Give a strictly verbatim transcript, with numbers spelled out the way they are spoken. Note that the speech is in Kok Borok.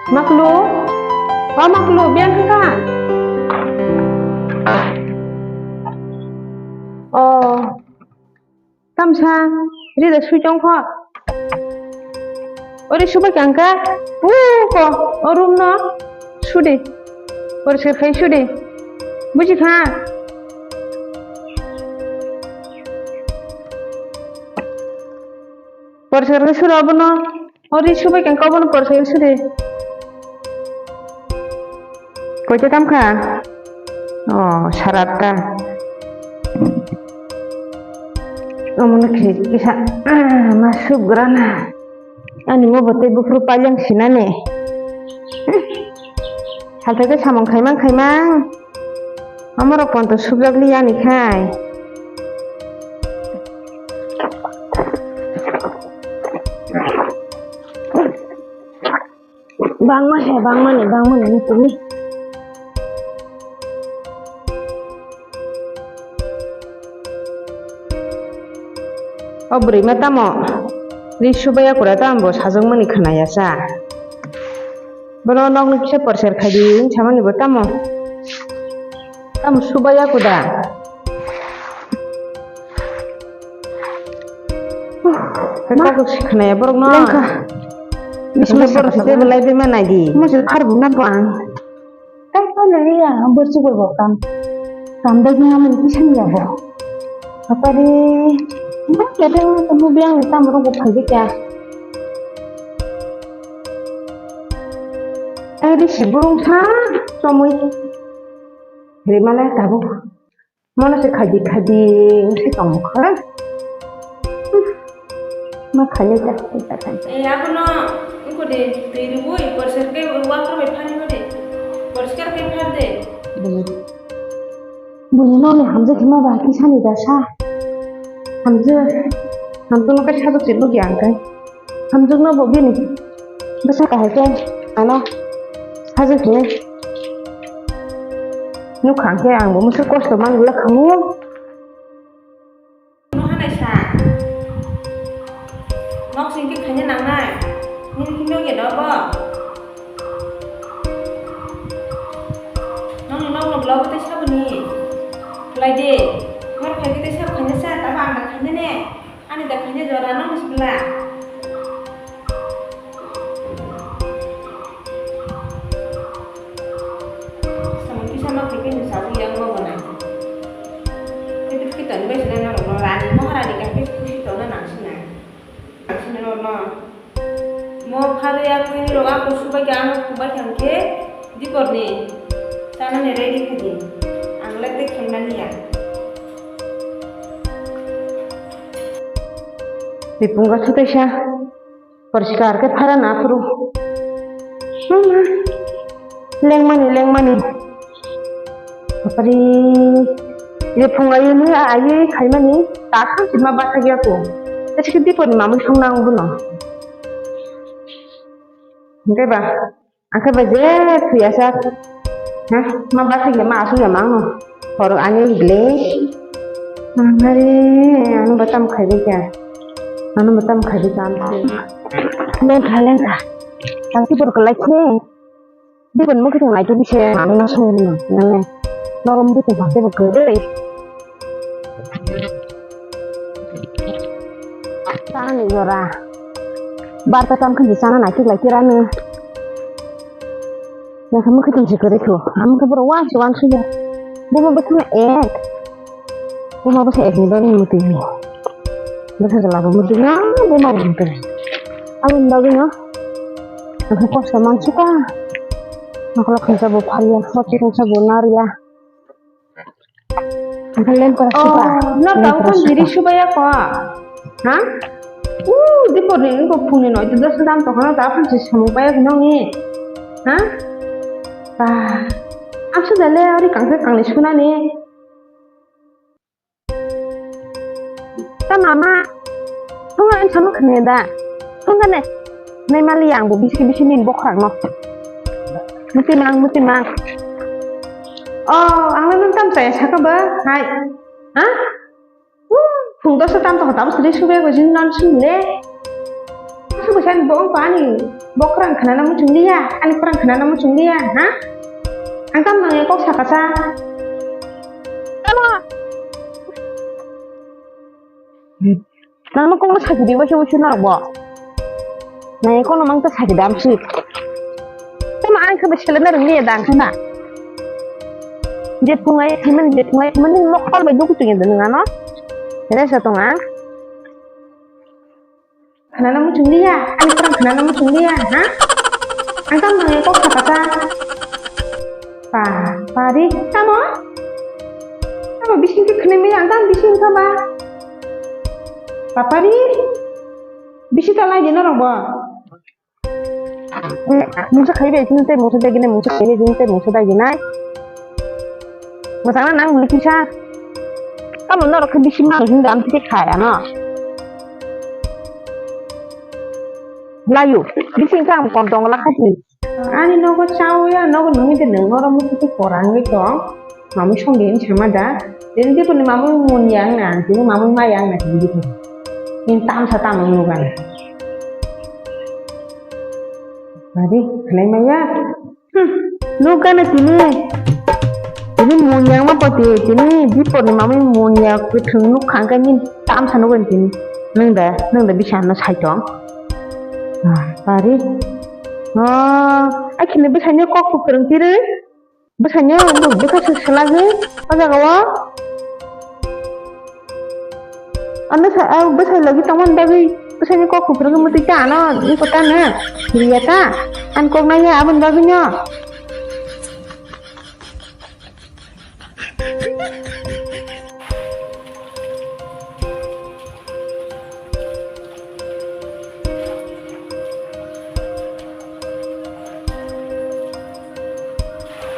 Maklu, o Maklu, biyang kha. O, tamsa, rida sui tong kho. Ori subai kangka, u ko, o room no, sudi. Poriskar khai sudi. Buji kha. Poriskar khai sudi abono. Ori subai kang kobono porsa sudi. Koita tamkha? O, saratta. Omono khe kisa, ah, ma subgrana. Ani mo botei buphuru paileng sinani. Salthai khe samung khaimang khaimang. Amorok ponto subjak li yani khai. Bangma se, bangmani, bangmani, ni tumi. O bwrwi ma tamo? Ri subaya kura tamo bo sajwkmani khwnaya sa. Bono nokni kisa porser khai di, wng samani bo tamo? Tamo subaya kuda? Ma. Kok si khwnaya borok no. Lengkha. Bising borok si tebo lai bema nai di. Mo se khar bu na bang. Kai pa le ya, borsi bo kam. Kam da gina mo kisa ni ya bo. Apa de? Ma kete mo biang ni tam ro bo phai de kya? Ai, di si burung sa, somoi. Rimala tabuk. Mono se khadi khadi, se tong kha. Ma khani ta, ta, ta, ta. Eh, abono, iko de, twi rubui, porser ke, wa kro bai phani hode. Porser ke phar de. Bini. Bini no ni hamje khima ba ki sani da sa. Hamje, hamje no ka sa do se lo gi ang kai. Hamjwkno bo bini bwsa kahai khe ano sajwk hinwi nukha, hwnkhe ang bo mosok kosto man glak khamu. Ano hanai sa. Nok sing khe khaina nangnai. Nini khe nokya do bo. Nokni nokno blogo tei saboni. Khlai de. Mar khai khe tei sabo khaina sa, tamo ang da khaina ne. Ani da khaina jora no sikla. Samung kisa ma khaikhe ni sabu yang ma banai. Kaitor kaitor ni bai sina norok no rani maharani kaitor khusi tongna nang sinai. Nang sinai norok no. Mo pharwi akhwini rok ako subai khe ano phubai khe hwnkhe diporni chanani ready khaidi. Ang le tei khaimani ya. Ripunga sutaisa. Poriskar khe phara na phuru. Lengmani, lengmani. Bapari. Ye phunga ye ni aye khaimani. Ta kham sima basa gya ko. Tasi khe dipor ni mamui song nang buno. Hingke ba. Angkhe ba je thuya sa. Ha? Ma basa gya ma asu ya ma no. Horo ani ble. Mangare, ano ba tam khaibe kya? Ano ba tam khaibe kya? Lengkha, lengkha. Ang tipor ko lai khe. Dibon mo kitang lai khe bise ano na song no. Nang ne. Norom bise ba ke ba ke. Tani jora. Barta tam khe sana na khe lai khe rano. Yang kamu ketemu si kiri tuh. Kamu ke bawah si wan sudah. Buma bwsano ek. Buma bwsa ek ni bagwi mwtwi. Bwsa jala bo mwtwi na, buma bo mwtwi. Aboni bagwi no. Ang khe kosto man suka. Nokla khungsa bo phaliya, hoti khungsa bo nariya. Ang khe lem kora suka. Oh, no, lem tao kora kan suka. Diri subaya ko. Ha? Uh, di por ni ko phung ni noi, dos dam to kono ta phun si samung paya ko nong ni. Ha? Ah. Ang sudah le, ari kang kang ni suna ni. Ta mama, tungla ang samung khne da. Tungla ne. Nai mali ang bo bisi bisi nin bokhrang no. Muti mang, muti mang. Oh, ang nang tam saya saka ba. Hai. Ha? Uh, phung dosa tam to tam sri sube ko jin nan sum le. Subusan bo wngkha ani bo khorang khnana muchung liya, ani khorang khnana muchung liya, ha? Ang tamo nangya kok sakasa. Tamo? Nangno kokno sakidi waisa waisa norok bo. Nangya kokno mang ta sakidi amsi. Tamo ang khe bai selena rwngya da ang khna. Je phungai thimani, je phungai thimani mokol bai dukhu tongya da nang ano. Resa tong ang. Khnana muchung liya, ani khorang khnana muchung liya, ha? Ang tamo nangya kok sakasa. Pa, pari, tamo? Tamo bising khe khwnwi maya, ang tamo bising kha ba. Papari, bisi ta lai di norok bo. Mungsa khai bai sini tei mungsa dagi nai, mungsa khai bai sini tei mungsa dagi nai. Masang na nang beli kisa. Kamu norok khe bisi ma hin dam tike khai ano. Layu, bisi kang kontong la khati. Ani nogo chao ya, nogo nungi de nung oro mukutu korang wi tong. Mamui songdi hin sama da. Dini dipuni mamui mun yang na, dini mamui ma yang na dini dipuni. Nin tamsa tamung nugana. Bari, khlai maya. Hmm, nugana tini. Tini mun yang ma pati, tini dipuni mamui mun ya kuthung nuk khangka nin tamsa nugan tini. Nung da, nung da bisa no sai tong. Ah, bari. Oh, ai kini bisa ni kok kukurung tiri. Bwsaino bwkha se swlagwi o jaga o. Ano sa, ah, bwsai logi tongmani bagwi bwsaini kok kuphurungwi mwtwi ta ano iko ta no riya ta. Ani kok naiya aboni bagwino.